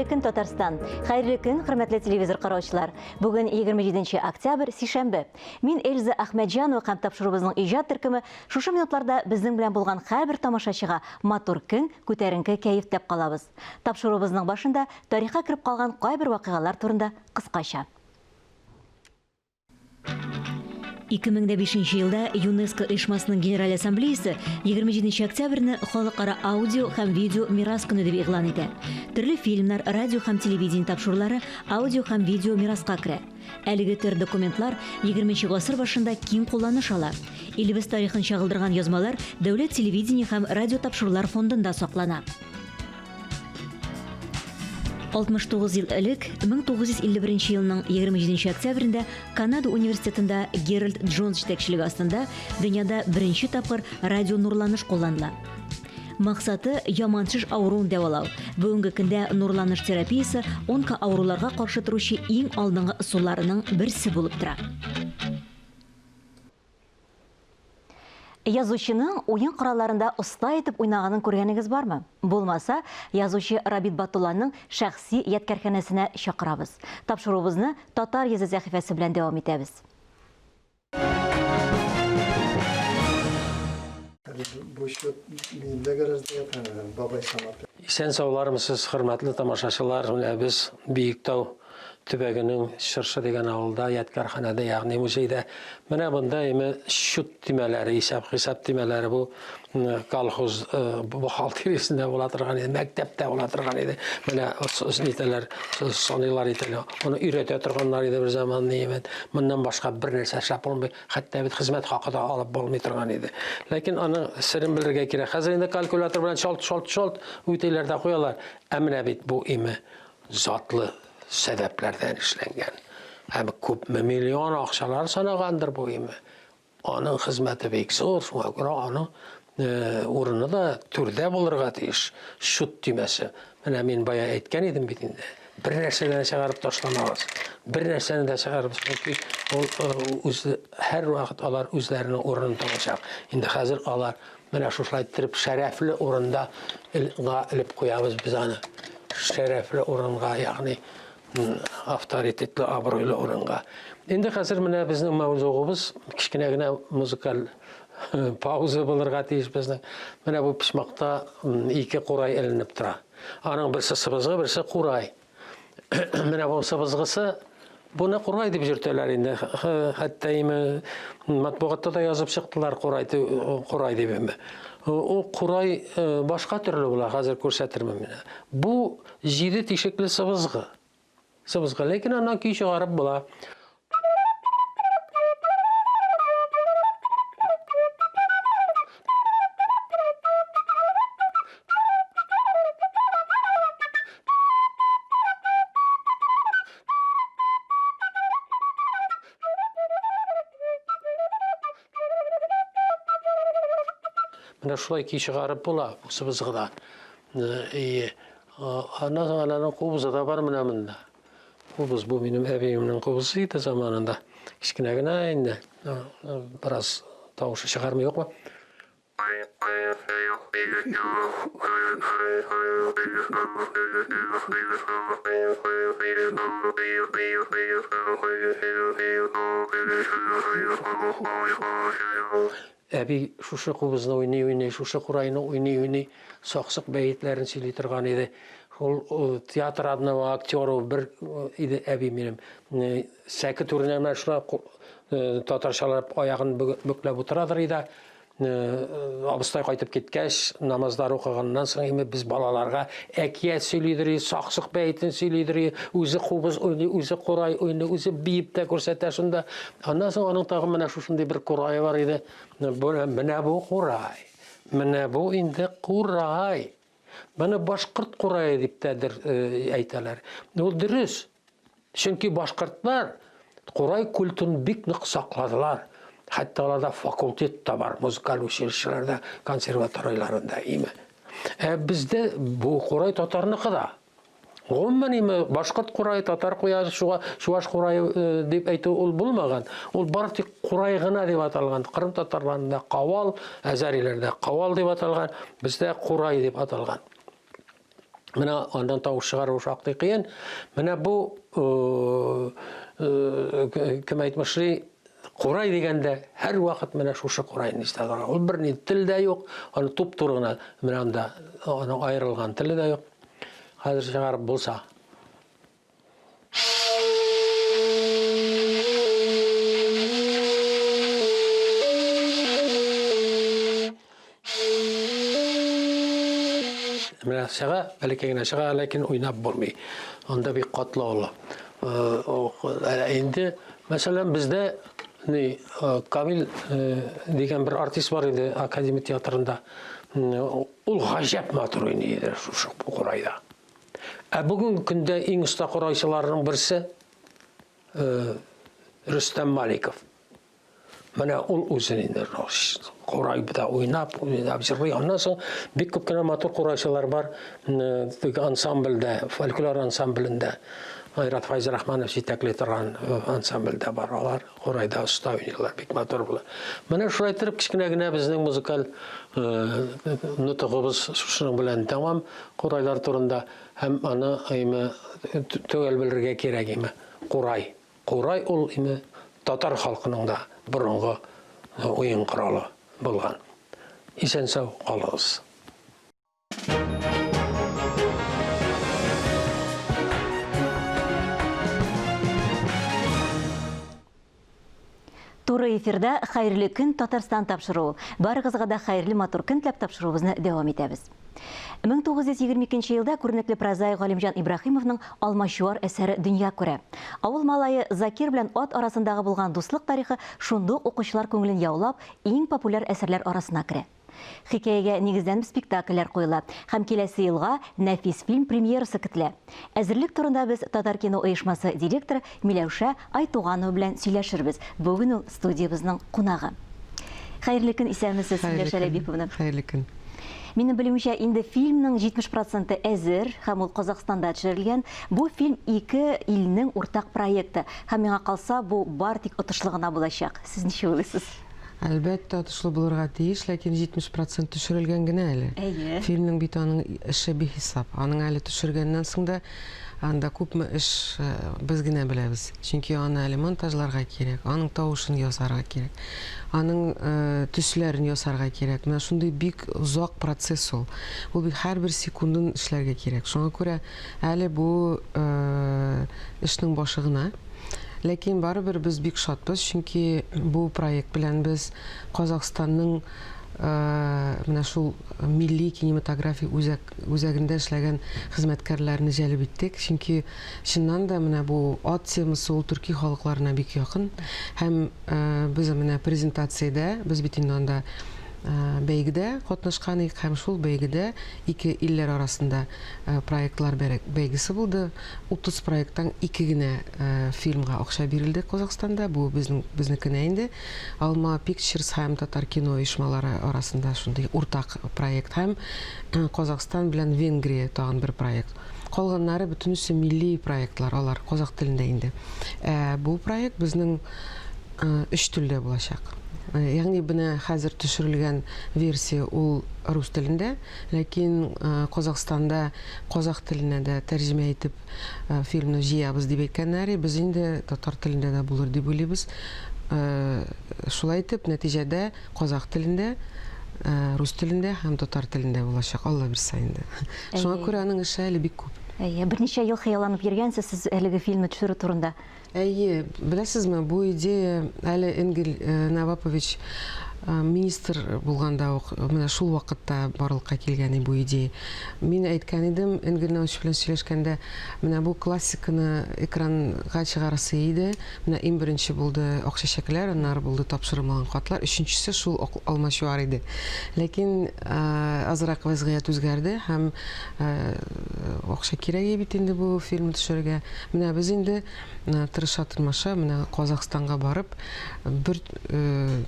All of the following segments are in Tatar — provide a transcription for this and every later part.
Хәерле көн, Татарстан! Хәерле көн, хөрмәтле телевизор караучылар! Бүген 27 октябрь, сишәмбе. Мин Эльза Әхмәтҗанова һәм тапшыруыбызның иҗат төркеме шушы минутларда безнең белән булган һәрбер тамашачыга матур көн, күтәренке кәеф теләп калабыз. Тапшыруыбызның башында тарихка кереп калган кайбер вакыйгалар турында кыскача. 2005 елда ЮНЕСКО оешмасының Генераль ассамблеясы 27 октябрьне Халыкара аудио һәм видео мирас көне дип игълан итә. Төрле фильмнар, радио һәм телевидение тапшырулары аудио һәм видео мираска керә. Әлеге төр документлар 20 гасыр башында киң кулланыш ала. Илебез тарихын чагылдырган язмалар Дәүләт телевидение һәм радиотапшырулар фондында саклана. 69 ел элек, 1951 елның 27 октябрендә Канада университетында Геральд Джонс җитәкчелеге астында дөньяда беренче тапкыр радионурланыш кулланыла. Максаты яман шеш авыруын дәвалау. Бүгенге көндә нурланыш терапиясе онкоавыруларга каршы торучы иң алдынгы ысулларының берсе булып тора. Язучының уен коралларында оста итеп уйнаганын күргәнегез бармы? Булмаса, язучы Рабит Батулланың шәхси ядкәрханәсенә чакырабыз. Тапшыруыбызны Татар йөзе сәхифәсе белән дәвам итәбез. Бу счет минем дә гаражда ята, бабай санап. Исән-саулармысыз, хөрмәтле тамашачылар! Менә без Биектау төбәгенең Чыршы дигән авылда, ядкарханәдә, ягъни музейда. Менә монда име счет төймәләре, исәп-хисап төймәләре бу колхоз бухгалтериясендә була торган иде, мәктәптә була торган иде. Менә нитәләр, саныйлар итәләр. Моны өйрәтә торганнар иде бер заман ниемет. Моннан башка бер нәрсә эшләп булмый. Хәтта бит хезмәт хакы да алып булмый торган иде. Ләкин аның серен белергә кирәк. Хәзер инде калькулятор белән чалт-чалт-чалт үтәйләр дә куялар. Ә менә бит бу име затлы сәбәпләрдән эшләнгән. Һәм күпме миллион акчалар санагандыр бу име. Аның хезмәте бик зур, шуңа күрә аның э, урыны да түрдә булырга тиеш. Чут төймәсе. Менә мин бая әйткән идем бит инде. Бер нәрсәне дә чыгарып ташламагыз. Бер нәрсәне дә чыгарып, чөнки ул э, үзе һәрвакыт алар үзләренең урынын табачак. Инде хәзер алар Менә шушылай иттереп шәрәфле урында га элеп куябыз без аны. Шәрәфле урынга, ягъни авторитетлы, абруйлы урынга. Инде хәзер менә безнең мәүзугыбыз кечкенә генә музыкаль пауза булырга тиеш безнең. Менә бу почмакта ике курай эленеп тора. Аның берсе сыбызгы, берсе курай. Менә бу сыбызгысы буны курай дип йөртәләр инде. Хәтта име матбугатта да язып чыктылар курай, курай дип инде. Ул курай э, башка төрле була, хәзер күрсәтермен менә. Бу җиде тишекле сыбызгы. Сыбызгы, ләкин аннан көй чыгарып була. Менә шулай көй чыгарып була бу сыбызгыдан. И аннан соң аның кубызы да бар менә монда. Кубыз бу минем әбиемнең кубызы иде заманында. Кечкенә генә инде. Бераз тавышы чыгармый юкмы? Әби шушы кубызны уйный-уйный, шушы курайны уйный-уйный саксык бәетләрен сөйли торган иде. Ул театр одного актера бер иде әби минем. Сәке түренә менә шулай татарчалап аягын бөкләп утырадыр иде. Абыстай кайтып киткәч, намазлар укыганнан соң инде без балаларга әкият сөйлидер, саксык бәетен сөйлидер, үзе кубыз уйный, үзе курай уйный, үзе биеп тә күрсәтә шунда. Аннан соң аның тагын менә шушындый бер курае бар иде. Менә бу курай. Менә бу инде курай. Моны башкорт курае дип тә әйтәләр. Ул дөрес. Чөнки башкортлар курай культын бик нык сакладылар. Хәтта аларда факультет та бар, музыкаль училищеларда, консерваторияләрендә, име. Ә бездә бу курай татарныкы да. Гомумән име башкорт курае, татар курае, шуга чуваш курае э, дип әйтү ул булмаган. Ул бары тик курай гына дип аталган. Кырым татарларында кавал, әзәриләрдә кавал дип аталган, бездә курай дип аталган. Менә аннан тавыш чыгару шактый кыен. Менә бу кем әйтмешли, курай дигәндә һәрвакыт менә шушы курайны истә тора. Ул берни тел дә юк, аны туп-туры гына менә анда аның аерылган теле дә юк. Хәзер чыгарып булса. Менә чыга, бәләкәй генә чыга, ләкин уйнап булмый. Анда бик катлаулы. Э, инде, мәсәлән, бездә ни э, Камил э, дигән бер артист бар иде Академия театрында. Ул гаҗәп матур уйный иде шушы курайда. Ә бүгенге көндә иң оста курайчыларның берсе Рөстәм Маликов. Менә ул үзен инде курайда уйнап, уйнап җырлый. Аннан соң бик күп кенә матур курайчылар бар. Теге ансамбльдә, фольклор ансамблендә Айрат Файзрахманов җитәкли торган ансамбльдә бар алар. Курайда оста уйныйлар, бик матур була. Менә шулай итеп кечкенә генә безнең музыкаль нотыгыбыз шушының белән тәмам курайлар турында һәм аны име төгәл белергә кирәк име. Курай. Курай ул име татар халкының да борынгы уен коралы булган. Исән-сау калыгыз. Туры эфирда Хәерле көн Татарстан тапшыруы. Барыгызга да хәерле матур көн теләп тапшыруыбызны дәвам итәбез. 1922 елда күренекле прозаик Галимҗан Ибраһимовның Алмачуар әсәре дөнья күрә. Авыл малае Закир белән ат арасындагы булган дуслык тарихы шундук укучылар күңелен яулап, иң популяр әсәрләр арасына керә. Хикәягә нигезләнеп спектакльләр куела һәм киләсе елга нәфис фильм премьерасы көтелә. Әзерлек турында без Татаркино оешмасы директоры Миләүшә Айтуганова белән сөйләшербез. Бүген ул студиябезнең кунагы. Хәерле көн, исәнмесез, Миләүшә Ләбиповна. Хәерле көн. Минем белүемчә, инде фильмның 70 проценты әзер һәм ул Казахстанда төшерелгән. Бу фильм ике илнең уртак проекты һәм миңа калса, бу бар тик отышлы гына булачак. Сез ничек уйлыйсыз? Әлбәттә, отышлы булырга тиеш, ләкин 70 процент төшерелгән генә әле. Әйе. Фильмның бит аның эше бихисап. Аның әле төшергәннән соң да анда күпме эш э, без генә беләбез. Чөнки аны әле монтажларга кирәк, аның тавышын ясарга кирәк, аның э, төсләрен ясарга кирәк. Менә шундый бик озак процесс ул. Ул бит һәрбер секундын эшләргә кирәк. Шуңа күрә әле бу э, эшнең башы гына. Ләкин барыбер без бик шатбыз, чөнки бу проект белән без Казахстанның менә шул милли кинематография үзәк үзәгендә эшләгән хезмәткәрләрне җәлеп иттек. Чөнки чыннан да менә бу ат темасы ул төрки халыкларына бик якын. Һәм без менә презентациядә, без бит инде анда бәйгедә катнашкан идек һәм шул бәйгедә ике илләр арасында проектлар бәйгесе булды. 30 проекттан ике генә фильмга акча бирелде Казахстанда. Бу безнең безнекенә инде. Алма Pictures һәм Татар кино оешмалары арасында шундый уртак проект һәм Казахстан белән Венгрия тагын бер проект. Калганнары бөтенесе милли проектлар, алар казах телендә инде. Ә бу проект безнең өч телдә булачак. Ягъни менә хәзер төшерелгән версия ул рус телендә, ләкин Казахстанда казах теленә дә тәрҗемә итеп фильмны җыябыз дип әйткәннәр. Без инде татар телендә дә булыр дип уйлыйбыз. Шулай итеп, нәтиҗәдә казах телендә, рус телендә һәм татар телендә булачак, Алла бирсә инде. Шуңа күрә аның эше әле бик күп. Әйе, берничә ел хыялланып йөргәнсез сез әлеге фильмны төшерү турында. Әйе, беләсезме, бу идея әле Энгель Навапович министр булганда ук, менә шул вакытта барлыкка килгән бу идея. Мин әйткән идем, Энгель Навапович белән сөйләшкәндә, менә бу классиканы экранга чыгарасы иде. Менә иң беренче булды Ак чәчәкләр, аннары булды Тапшырылмаган хатлар, өченчесе шул Алмачуар иде. Ләкин азрак вәзгыять үзгәрде һәм акча кирәк бит инде бу фильмны төшерергә. Менә без инде тырыш. тырыша-тырмаша менә Казахстанга барып, бер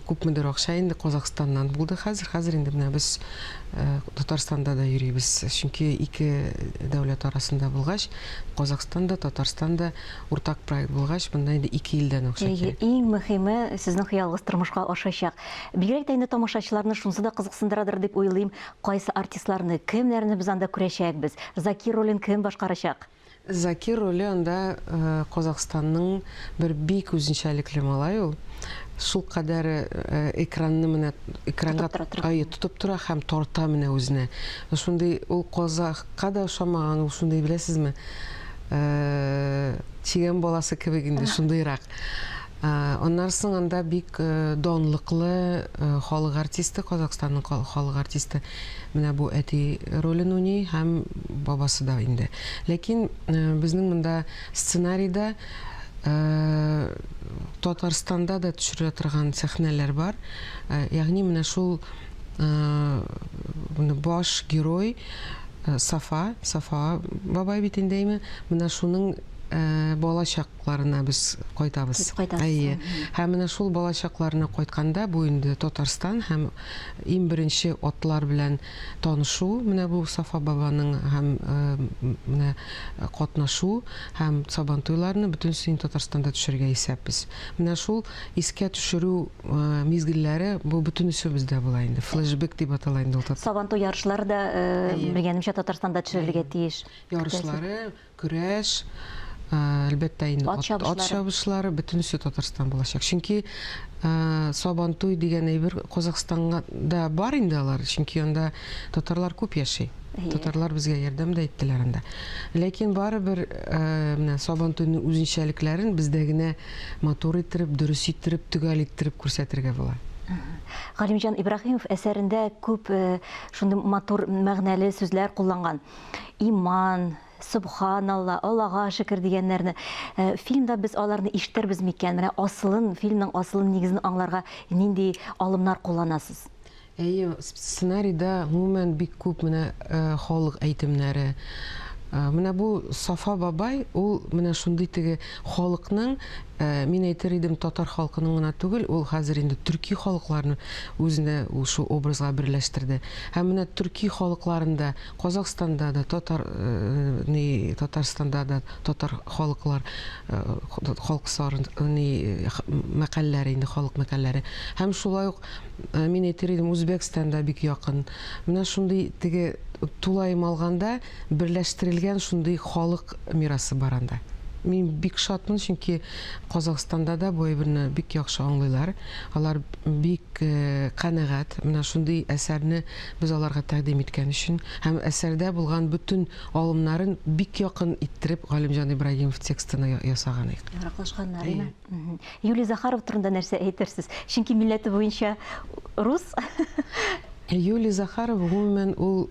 күпмедер акча инде Казахстаннан булды хәзер. Хәзер инде менә без Татарстанда да йөрибез. Чөнки ике дәүләт арасында булгач, Казахстан да, Татарстан да уртак проект булгач, монда инде ике илдән акча кирәк. Иң мөһиме, сезнең хыялыгыз тормышка ашачак. Бигрәк тә инде тамашачыларны шунысы да кызыксындырадыр дип уйлыйм, кайсы артистларны, кемнәрне без анда күрәчәкбез? Закир ролен кем башкарачак? Закир роле анда Казахстанның бер бик үзенчәлекле малай ул. Шул кадәр экранны менә экранга әйе, тотып тора һәм тарта менә үзенә. Шундый ул казахка да ошамаган, ул шундый беләсезме? Чегән баласы кебек инде шундыйрак. Аннан соң анда бик данлыклы халык артисты, Казахстанның халык артисты менә бу әти ролен уйный һәм бабасы да инде. Ләкин безнең монда сценарийда Татарстанда да төшерелә торган сәхнәләр бар. Ягъни менә шул баш герой Сафа, Сафа бабай бит инде әйме, менә шуның балачак ларына без кайтабыз. Сез кайтасыз. Әйе. Һәм менә шул балачакларына кайтканда, бу инде Татарстан һәм иң беренче атлар белән танышу, менә бу Сафа бабаның һәм менә катнашу һәм Сабантуйларны бөтенесен Татарстанда төшерергә исәпбез. Менә шул искә төшерү мизгелләре бу бөтенесе бездә була инде. Флешбэк дип атала инде ул. Сабантуй ярышлары да, белгәнемчә, Татарстанда төшерелергә тиеш. Ярышлары, Көрәш, әлбәттә инде, Ат ат чабышлары. чабышлары, бөтенесе Татарстан булачак. Чөнки Сабантуй дигән әйбер Казахстанга да бар инде алар, чөнки анда татарлар күп яши. Әйе. Татарлар безгә ярдәм дә иттеләр анда. Ләкин барыбер менә Сабантуйның үзенчәлекләрен бездә генә матур иттереп, дөрес иттереп, төгәл иттереп күрсәтергә була. Галимҗан Ибраһимов әсәрендә күп шундый матур мәгънәле сүзләр кулланган. Иман, Сөбханалла, Аллага шөкер дигәннәрне. Фильмда без аларны ишетербез микән? Менә асылын, фильмның асылын, нигезен аңларга нинди алымнар кулланасыз? Әйе, сценарийда гомумән бик күп менә халык әйтемнәре. Менә бу Сафа бабай, ул менә шундый теге халыкның, мин әйтер идем, татар халкының гына түгел, ул хәзер инде төрки халыкларны үзенә ул шул образга берләштерде. Һәм менә төрки халыкларында Казахстанда да татар ни Татарстанда да татар халыклар халык сарын ни мәкальләре инде халык мәкальләре. Һәм шулай ук мин әйтер идем Үзбәкстанда бик якын. Менә шундый теге тулаем алганда берләштерелгән шундый халык мирасы бар анда. Мин бик шатмын, чөнки Казахстанда да бу әйберне бик яхшы аңлыйлар. Алар бик канәгать менә шундый әсәрне без аларга тәкъдим иткән өчен һәм әсәрдә булган бөтен алымнарын бик якын иттереп Галимҗан Ибрагимов текстына ясаган идек. Яраклашканнар, әйме? Юлий Захаров турында нәрсә әйтерсез? Чөнки милләте буенча рус. Юлий Захаров, гомумән, ул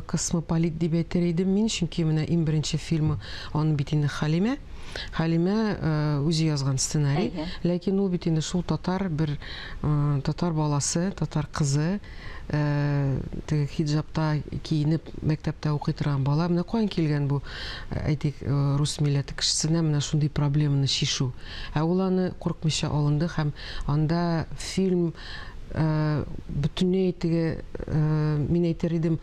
космополит дип әйтер идем мин, чөнки менә иң беренче фильмы аның бит инде Хәлимә. Хәлимә үзе язган сценарий. Ләкин ул бит инде шул татар бер татар баласы, татар кызы, теге хиджабта киенеп мәктәптә укый торган бала. Менә каян килгән бу, әйтик, рус милләте кешесенә менә шундый проблеманы чишү. Ә ул аны курыкмыйча алынды һәм анда фильм бөтенләй теге, мин әйтер идем,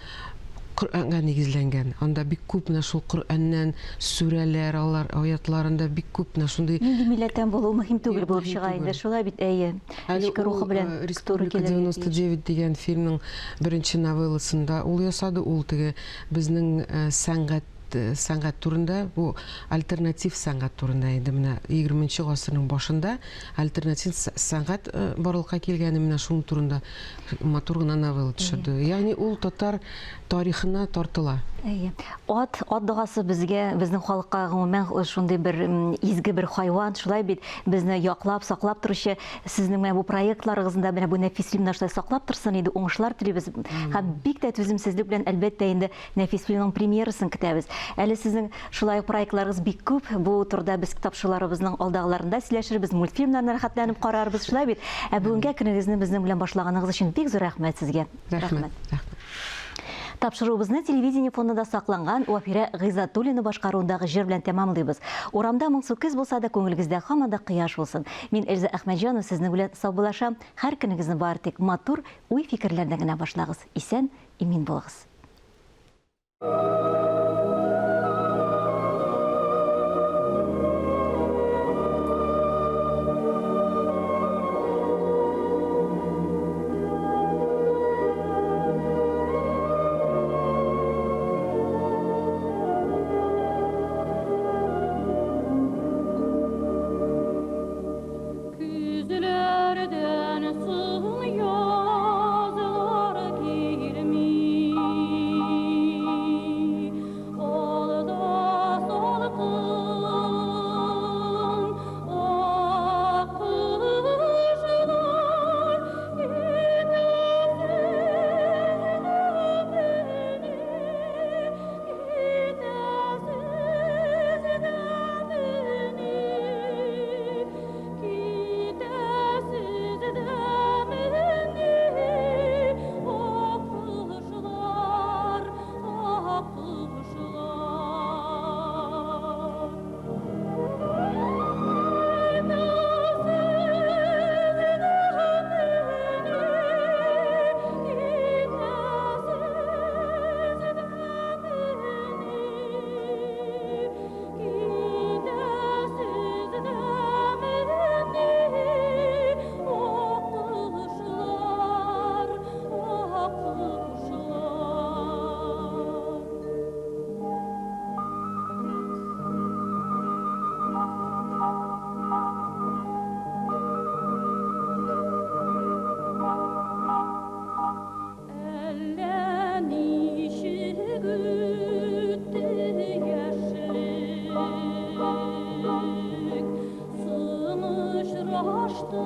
Коръәнгә нигезләнгән. Анда бик күп менә шул Коръәннән сүрәләр, алар аятларында бик күп менә шундый. Нинди милләттән булу мөһим түгел булып чыга инде, шулай бит, әйе. Әле Эчке ул рухы белән туры Республика килергә тиеш. 99 дигән фильмның беренче новелласында ул ясады. Ул теге безнең сәнгать сәнгать турында, бу альтернатив сәнгать турында инде менә 20 гасырның башында альтернатив сәнгать барлыкка килгәне менә шуның турында матур гына новелла төшерде. Ягъни ул татар тарихына тартыла. Әйе. Ат, ат догасы безгә, безнең халыкка гомумән шундый бер изге бер хайван, шулай бит, безне яклап, саклап торучы. Сезнең менә бу проектларыгызны да, менә бу нәфис фильмны шулай саклап торсын иде, уңышлар телибез. Һәм бик тә түземсезлек белән, әлбәттә инде, Нәфис фильмның премьерасын көтәбез. Әле сезнең шулай ук проектларыгыз бик күп. Бу турыда без тапшыруларыбызның алдагыларында сөйләшербез, мультфильмнарны рәхәтләнеп карарбыз, шулай бит? Ә бүгенгә көнегезне безнең белән башлаганыгыз өчен бик зур рәхмәт сезгә. Рәхмәт. Рәхмәт. Тапшыруыбызны телевидение фондында сакланган Вафирә Гыйззәтуллина башкаруындагы җыр белән тәмамлыйбыз. Урамда моңсу көз булса да, күңелегездә һаман да кояш булсын. Мин Эльза Әхмәтҗанова сезнең белән саубуллашам. Һәр көнегезне бары тик матур уй-фикерләрдән генә башлагыз. Исән, имин булыгыз. Көзләрдән соң язлар килми, Алда салкын ак кышлар. Китәсез дәмени, Китәсез дәмени, Ак кошлар, ак кошлар. Китәсез. Әллә ничек үтте яшьлек, Соң очраштык.